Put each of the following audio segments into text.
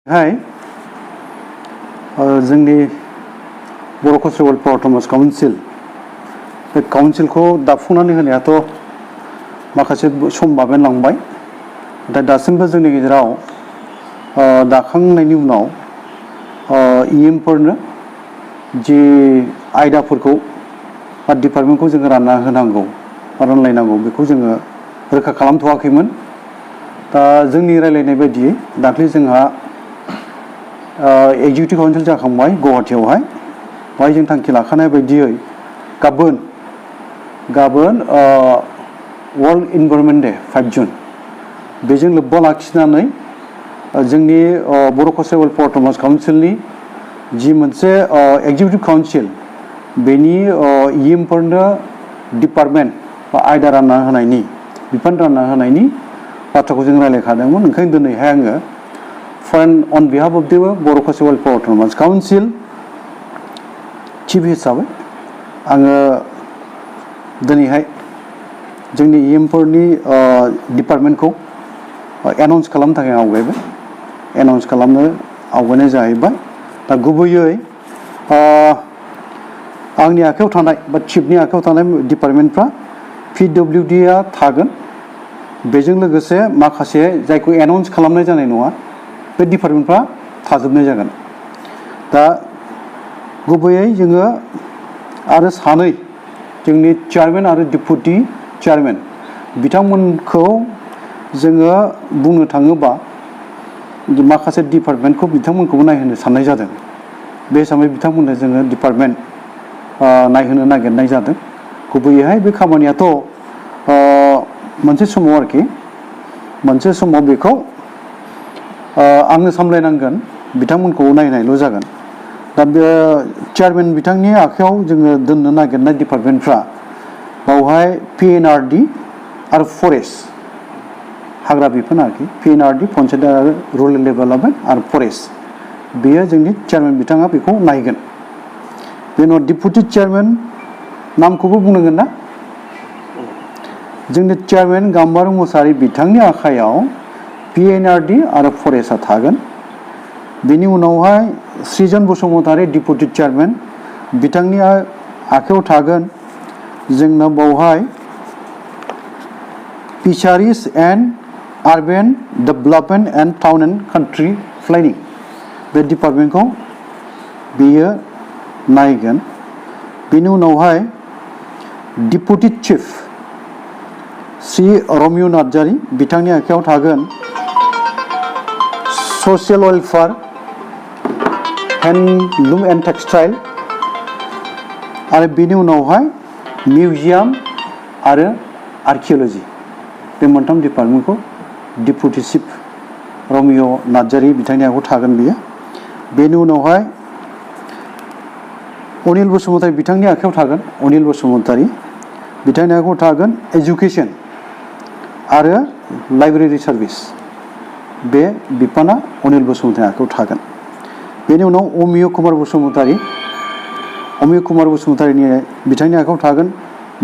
हाय जोंनि बर' cultural पारफर्मेंस council बे काउंसिलखौ दाफुंनानै होनायाथ' माखासे सम बाबेनलांबाय नाथाय दासिमबो जोंनि गेजेराव दाखांनायनि उनाव इएमफोरनो जि आयदाफोरखौ बा डिपार्टमेन्टखौ जोङो रानना होनांगौ बा रानलायनांगौ बेखौ जोङो रोखा खालामथ'वाखैमोन। दा जोंनि रायलायनाय बायदियै दाख्लै जोंहा एग्जिकिउटिभ काउन्सिल जाखांबाय गुवाहाटीयावहाय बाहाय जों थांखि लाखानाय बायदियै गाबोन वर्ल्ड इनभाइरनमेन्ट डे 5 जुन बेजों लोब्बा लाखिनानै जोंनि बर' कालचारेल पारफर्मेंस काउन्सिलनि जि मोनसे एग्जिकिउटिभ काउन्सिल बेनि इएमफोरनो डिपार्टमेन्ट बा आयदा रानना होनायनि बिफान रानना होनायनि बाथ्राखौ जों रायलायखादोंमोन। ओंखायनो दिनैहाय आङो on behalf of the Bodo' cultural performance council chief हिसाबै आङो दिनैहाय जोंनि इएमफोरनि डिपार्टमेन्टखौ एनाउन्स खालामनो थाखाय आवगायनाय जाहैबाय। दा गुबैयै आंनि आखायाव थानाय बा चिफनि आखायाव थानाय डिपार्टमेन्टफ्रा PWD आ थागोन। बेजों लोगोसे माखासे जायखौ एनाउन्स खालामनाय जानाय नङा बे डिपार्टमेन्टफ्रा थाजोबनाय जागोन। दा गुबैयै जोङो आरो सानै जोंनि चेयारमेन आरो डेपुटि चेयारमेन बिथांमोनखौ जोङो बुंनो थाङोबा माखासे डिपार्टमेन्टखौ बिथांमोनखौबो नायहोनो साननाय जादों। बे हिसाबै बिथांमोननो जोङो डिपार्टमेन्ट नायहोनो नागिरनाय जादों। गुबैयैहाय बे खामानियाथ' मोनसे समाव बेखौ आंनो सामलायनांगोन, बिथांमोनखौ नायनायल' जागोन। दा बे चेयारमेन बिथांनि आखायाव जोङो दोननो नागिरनाय डिपार्टमेन्टफ्रा बावहाय PNRD आरो फरेस्ट हाग्रा बिफान आरोखि PNRD पन्चायत आरो रुरेल डेभेलपमेन्ट आरो फरेस्ट बेयो जोंनि चेयारमेन बिथाङा बेखौ नायगोन। बेनि उनाव डेपुटि चेयारमेन नामखौबो बुंनांगोन ना? जोंनि चेयारमेन गाम्बारु मुसाहारि बिथांनि आखायाव PNRD आरो फरेस्टआ थागोन। बेनि उनावहाय सृजन बसुमतारी डेपुटि चेयारमेन बिथांनि आखायाव थागोन जोंना बावहाय fisheries and urban development and town and country planning बे डिपार्टमेन्टखौ बेयो नायगोन। बेनि उनावहाय डेपुटि चिफ श्री रमिय नार्जारी बिथांनि आखायाव थागोन social welfare handloom and textile आरो बेनि उनावहाय मिउजियाम आरो आर्किअलजि बे मोनथाम डिपार्टमेन्टखौ डेपुटि चिफ रमिय नार्जारी बिथांनि आखायाव थागोन बियो। बेनि उनावहाय अनिल बसुमतारी बिथांनि आखायाव थागोन अनिल बसुमतारी बिथांनि आखायाव थागोन एजुकेसन आरो लाइब्रेरि सार्भिस बे बिफाना अनिल बसुमतारी आखायाव थागोन। बेनि उनाव अमिय कुमार बसुमतारीनि बिथांनि आखायाव थागोन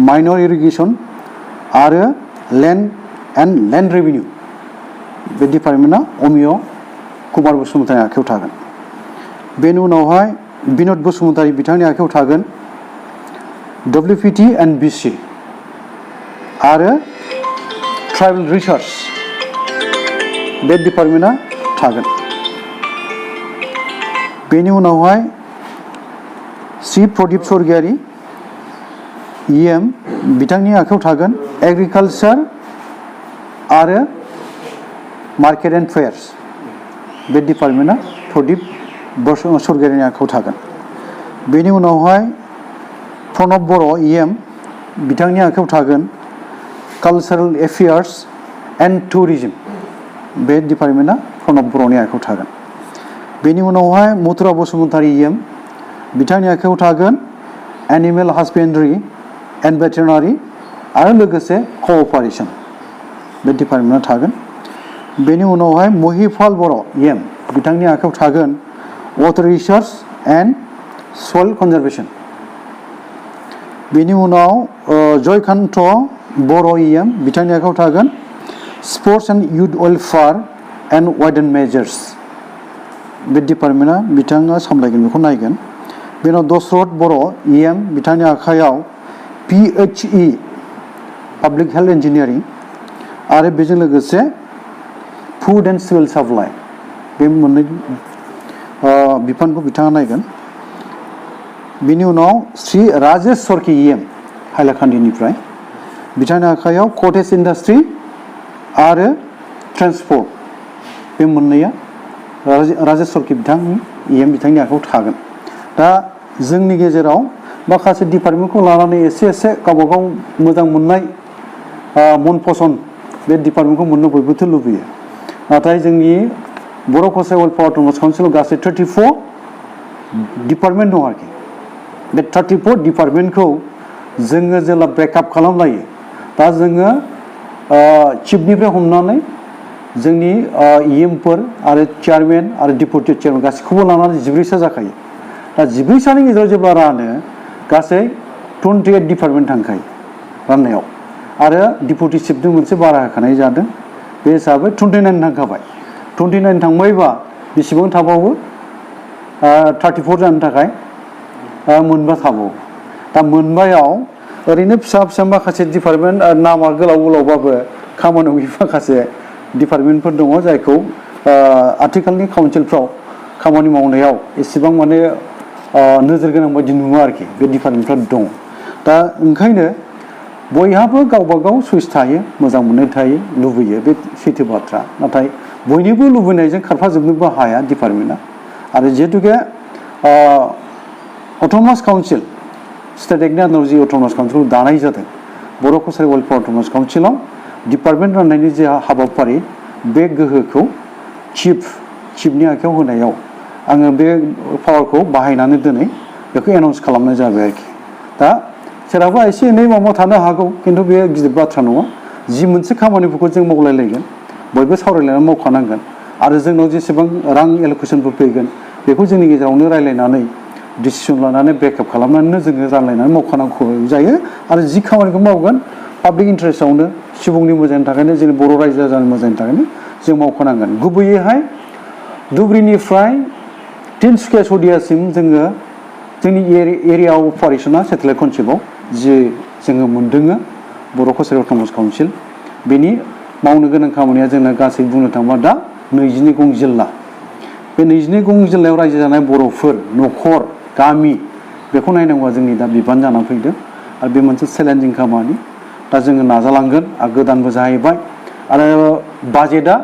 माइनर इरिगेसन आरो लैंड रेवेन्यू बे डिपार्टमेन्टआ अमिय कुमार बसुमतारीनि आखायाव थागोन। बेनि उनावहाय बिनोद बसुमतारी बिथांनि आखायाव थागोन WPT एन्ड BC आरो ट्राइबेल रिसार्च बे डिपार्टमेन्टआ थागोन। बेनि उनावहाय श्री प्रदीप स्वर्गियारी EM बिथांनि आखायाव थागोन एग्रिकालचार आरो मार्केट एन्ड फेयार्स बे डिपार्टमेन्टआ प्रदीप स्वर्गियारीनि आखायाव थागोन। बेनि उनावहाय प्रणब बर' EM बिथांनि आखायाव थागोन कालचारेल एफेयार्स एन्ड टुरिज्म बे डिपार्टमेन्टआ प्रणब बर'नि आखायाव थागोन। बेनि उनावहाय मथुरा बसुमतारी EM बिथांनि आखायाव थागोन एनिमेल हासबेन्ड्रि एन्ड भेटेरिनारि आरो लोगोसे कअपारेसन बे डिपार्टमेन्टआ थागोन। बेनि उनावहाय महिपाल बर' EM बिथांनि आखायाव थागोन water research and soil conservation. बेनि उनाव जयकान्त बर' EM बिथांनि आखायाव थागोन sports and youth welfare and weights and measures बे डिपार्टमेन्टआ बिथाङा सामलायगोन बेखौ नायगोन बेनि उनाव दशरथ बर' EM बिथांनि आखायाव PHE पाब्लिक हेल्थ इन्जिनियारिं आरो बेजों लोगोसे फुड एन्ड सिभिल साप्लाइ बे मोननै बिफानखौ बिथाङा नायगोन बिनि उनाव श्री राजेश सरकि EM हाइलाकान्दिनिफ्राय बिथांनि आखायाव कटेज इन्डास्ट्रि आरो ट्रेन्सपर्ट बे मोननैया राजेश सरकि बिथांनि EM बिथांनि आखायाव थागोन दा जोंनि गेजेराव माखासे डिपार्टमेन्टखौ लानानै एसे गावबागाव मोजां मोननाय मन पसन्द बे डिपार्टमेन्टखौ मोननो बयबोथ' लुबैयो नाथाय जोंनि बर' कसारि वेलफेयार अट'नमास काउन्सिलाव गासै 34 डिपार्टमेन्ट दं आरोखि बे 34 डिपार्टमेन्टखौ जोङो जेब्ला ब्रेकआप खालामलायो दा जोङो चिफनिफ्राय हमनानै जोंनि EMफोर आरो चेयारमेन आरो डेपुटि चेयारमेन गासैखौबो लानानै 14सा जाखायो दा 14सानि गेजेराव जेब्ला रानो गासै 28 डिपार्टमेन्ट थांखायो राननायाव आरो डेपुटि चिफजों मोनसे बारा होखानाय जादों बे हिसाबै 29 थांखाबाय 29 थांबायबा बेसेबां थाबावो 34 जानो थाखाय मोनबा थाबावो दा मोनबायाव ओरैनो फिसा माखासे डिपार्टमेन्ट नामा गोलावबाबो खामानियाव माखासे डिपार्टमेन्टफोर दङ जायखौ आथिखालनि काउन्सिलफ्राव खामानि मावनायाव एसेबां माने नोजोर गोनां बायदि नुवा आरोखि बे डिपार्टमेन्टफ्रा दं दा ओंखायनो बयहाबो गावबागाव चुइस थायो मोजां मोननाय थायो लुबैयो बे सैथो बाथ्रा नाथाय बयनिबो लुबैनायजों खारफाजोबनोबो हाया डिपार्टमेन्टआ आरो जिहेतुके अट'नमास काउन्सिल स्टेट एक्टनि आन्दाराव जि अट'नमास काउन्सिलखौ दानाय जादों बर' कसारि वेलफेयार अट'नमास काउन्सिलाव डिपार्टमेन्ट राननायनि जे हाबाफारि बे गोहोखौ चिफनि आखायाव होनायाव आङो बे पावारखौ बाहायनानै दिनै बेखौ एनाउन्स खालामनाय जाबाय आरोखि दा सोरहाबा एसे एनै माबा थानो हागौ खिन्थु बे गिदिर बाथ्रा नङा जि मोनसे खामानिफोरखौ जों मावलायलायगोन बयबो सावरायलायनानै मावखानांगोन आरो जोंनाव जेसेबां रां एल'केसनफोर फैगोन बेखौ जोंनि गेजेरावनो रायलायनानै डिसिसन लानानै बेकआप खालामनानैनो जोङो रानलायनानै मावखानांगौ जायो आरो जि खामानिखौ मावगोन पाब्लिक इन्टारेस्टआवनो सुबुंनि मोजांनि थाखायनो जोंनि बर' रायजो राजानि मोजांनि थाखायनो जों मावखानांगोन गुबैयैहाय धुबुरीनिफ्राय तिनसुकिया सदियासिम जोङो जोंनि एरिया अपारेसना सेटेलाइट कनसेप्टआव जि जोङो मोनदोङो बर' कसारि अट'नमास काउन्सिल बेनि मावनो गोनां खामानिया जोंना गासै बुंनो थाङोबा दा 22 गं जिल्ला बे 22 गं जिल्लायाव रायजो जानाय बर'फोर न'खर गामि बेखौ नायनांगौआ जोंनि दा बिबान जानानै फैदों आरो बे मोनसे चेलेन्जिं खामानि दा जोङो नाजालांगोन आरो गोदानबो जाहैबाय आरो बाजेटआ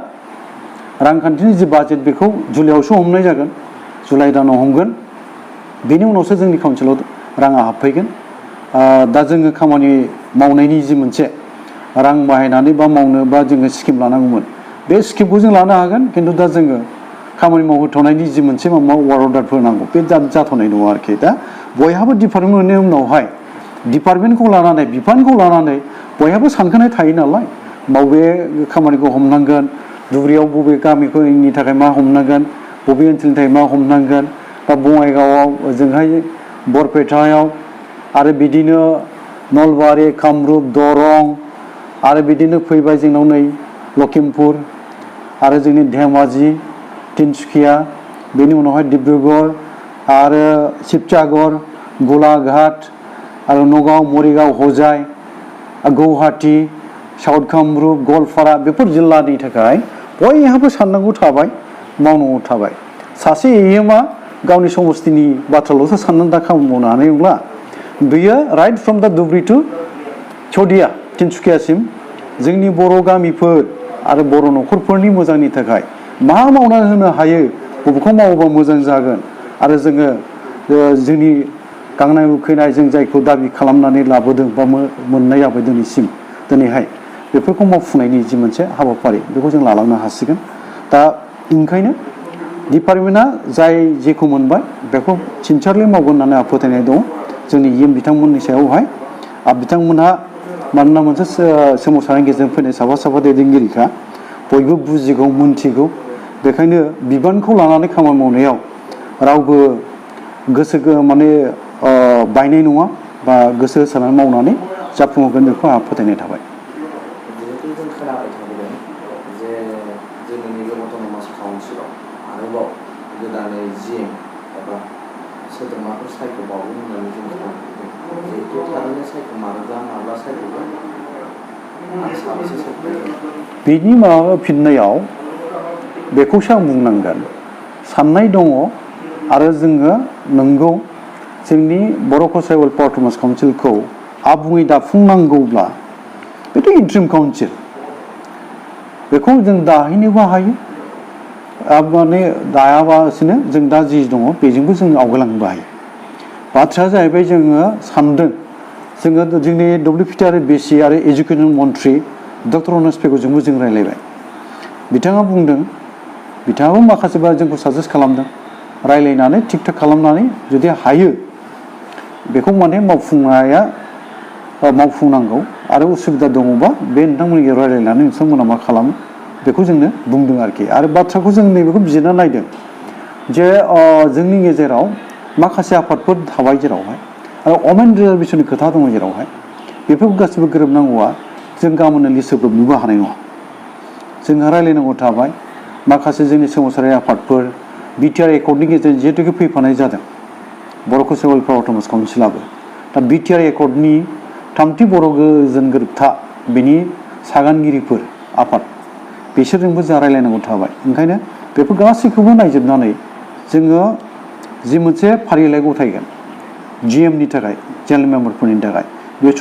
रांखान्थिनि जि बाजेट बेखौ जुलाइआवसो हमनाय जागोन जुलाइ दानाव हमगोन बेनि उनावसो जोंनि काउन्सिलाव राङा हाबफैगोन दा जोङो खामानि मावनायनि जि मोनसे रां बाहायनानै बा मावनो बा जोङो स्किम लानांगौमोन बे स्किमखौ जों लानो हागोन खिन्थु दा जोङो खामानि मावहोथ'नायनि जि मोनसे माबा वार्ड अर्डारफोर नांगौ बे जाथ'नाय नङा आरोखि दा बयहाबो डिपार्टमेन्टनि उनावहाय डिपार्टमेन्टखौ लानानै बिफानखौ लानानै बयहाबो सानखानाय थायो नालाय बबे खामानिखौ हमनांगोन धुबुरीयाव बबे गामिनि थाखाय मा हमनांगोन बबे ओनसोलनि थाखाय मा हमनांगोन बा बङाइगावआव ओजोंहाय बरपेटायाव आरो बिदिनो नलबारि कामरुप दरं आरो बिदिनो फैबाय जोंनाव नै लखिमपुर आरो जोंनि धेमाजि तिनसुकिया बेनि उनावहाय डिब्रुगड़ आरो शिबसागर गलाघाट आरो नगाव मरिगाव हजाय गुवाहाटी साउथ कामरुप गवालपारा बेफोर जिल्लानि थाखाय बयहाबो साननांगौ थाबाय मावनांगौ थाबाय सासे EMआ गावनि समस्तिनि बाथ्राल'सो साननानै दा खामानि मावनो हानाय नंला बेयो राइट फ्रम दा धुबुरी टु सदिया तिनसुकियासिम जोंनि बर' गामिफोर आरो बर' न'खरफोरनि मोजांनि थाखाय मा मावनानै होनो हायो बबेखौ मावोबा मोजां जागोन आरो जोङो जोंनि गांनाय उखैनाय जों जायखौ दाबि खालामनानै लाबोदों बा मोननाय जाबाय दिनैहाय बेफोरखौ मावफुंनायनि जि मोनसे हाबाफारि बेखौ जों लालांनो हासिगोन दा ओंखायनो डिपार्टमेन्टआ जाय जेखौ मोनबाय बेखौ सिनसियारलि मावगोन होननानै आंहा फोथायनाय दं जोंनि EM बिथांमोननि सायावहाय बिथांमोनहा मानोना मोनसे सोमावसारनायनि गेजेरजों फैनाय साफा दैदेनगिरिखा बयबो बुजिगौ मोनथिगौ बेखायनो बिबानखौ लानानै खामानि मावनायाव रावबो गोसो माने बायनाय नङा बा गोसो होसारनानै मावनानै जाफुंहोगोन बेखौ आंहा फोथायनाय थाबाय जिहेतु जों खोनाबाय थाबोदों जे जोंनि नैबे अट'नमास काउन्सिलाव आरोबाव गोदानै जिएम एबा सोद्रोमाफोर सायख'बावगोन होननानै जों सानो जिहेतु थारैनो सायख'मारोब्ला माब्ला सायख'गोन आरो साबेसे सायख'गोन बिनि माबा फिननायाव बेखौसो आं बुंनांगोन साननाय दङ आरो जोङो नंगौ जोंनि बर' कसारि वेलफेयार अट'नमास काउन्सिलखौ आबुङै दाफुंनांगौब्ला बेथ' इन्ट्रिम काउन्सिल बेखौ जों दाहैनोबो हायो माने दायाबासिनो जों दा जि दङ बेजोंबो जों आवगायलांनोबो हायो बाथ्राया जाहैबाय जोङो सानदों जोङो जोंनि WPT आरो BC आरो एजुकेसन मन्थ्रि डक्टर अनस पेगुजोंबो जों रायज्लायबाय बिथाङा बुंदों बिथाङाबो माखासेबा जोंखौ साजेस्ट खालामदों रायज्लायनानै थिग थाक खालामनानै जुदि हायो बेखौ माने मावफुंनांगौ आरो उसुबिदा दङबा बे नोंथांमोननि रायज्लायनानै नोंथांमोना मा खालामो बेखौ जोंनो बुंदों आरोखि आरो बाथ्राखौ जों नैबेखौ बिजिरना नायदों जे जोंनि गेजेराव माखासे आफादफोर थाबाय जेरावहाय आरो वमेन रिजार्भेसननि खोथा दङ जेरावहाय बेफोरखौ गासिबो गोरोबनांगौआ जों गाबोननो लिस्टोब्रबनोबो हानाय नङा जोंहा रायज्लायनांगौ थाबाय माखासे जोंनि सोमावसारारि आफादफोर बिटिआर एकर्डनि गेजेरजों जिहेतुके फैफानाय जादों बर' कसारि वेलफेयार अट'नमास काउन्सिलाबो दा बिटिआर एकर्डनि थामथि बर' गोजोन गोरोबथा बेनि सागानगिरिफोर आफाद बिसोरजोंबो जोंहा रायज्लायनांगौ थाबाय ओंखायनो बेफोर गासैखौबो नायजोबनानै जोङो जि मोनसे फारिलाइ गथायगोन GMनि थाखाय जेनेरेल मेम्बारफोरनि थाखाय बे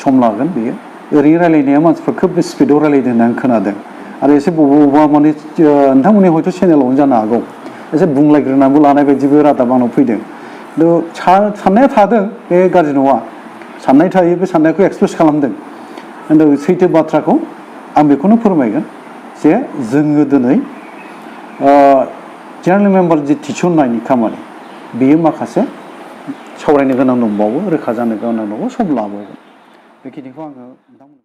सम लागोन बेयो ओरैनो रायज्लायनाया मानसिफ्रा खोब स्पिडआव रायज्लायदों होननानै खोनादों आरो एसे बबेबा माने नोंथांमोननि हयथ' चेनेलावनो जानो हागौ एसे बुंलायग्रोनानैबो लानाय बायदिबो रादाब आंनाव फैदों खिन्थु साननाया थादों बे गाज्रि नङा साननाय थायो बे साननायखौ एक्सप्रेस खालामदों खिन्थु सैथो बाथ्राखौ आं बेखौनो फोरमायगोन जे जोङो दिनै जेनेरेल मेम्बार जि थिसननायनि खामानि बेयो माखासे सावरायनो गोनां दंबावो रोखा जानो गोनां दंबावो सम लाबावगोन बेखिनिखौ आङो नोंथांमोन